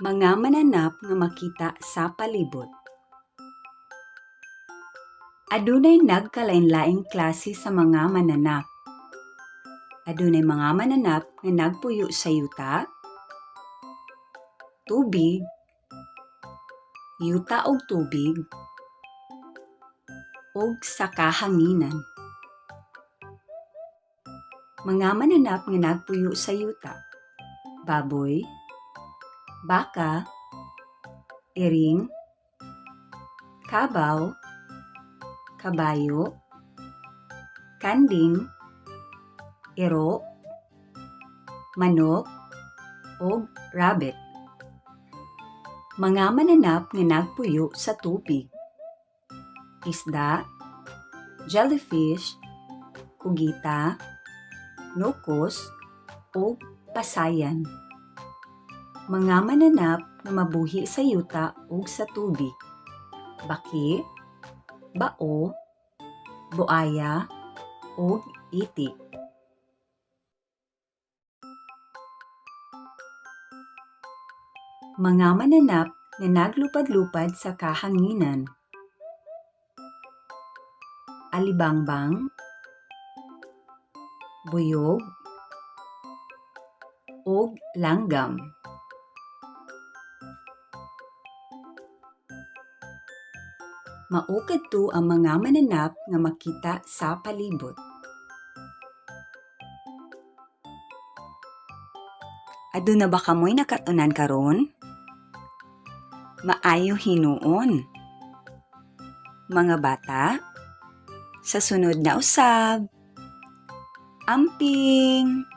Mga mananap nga makita sa palibot. Adunay nagkalain-laing klase sa mga mananap. Adunay mga mananap nga nagpuyo sa yuta, tubig, yuta ug tubig, ug sa kahanginan. Mga mananap nga nagpuyo sa yuta: baboy, baka, iring, kabaw, kabayo, kanding, iro, manok, ug rabbit. Mga mananap nga nagpuyo sa tubig: isda, jellyfish, kugita, nukos, ug pasayan. Mga mananap nga mabuhi sa yuta ug sa tubig: baki, bao, buaya, ug itik. Mga mananap nga naglupad-lupad sa kahanginan: alibangbang, buyog, ug langgam. Mao kadto ang mga mananap nga makita sa palibot. Aduna ba kamoy nakat-unan karon? Maayo hinuon. Mga bata, sa sunod na usab. Amping!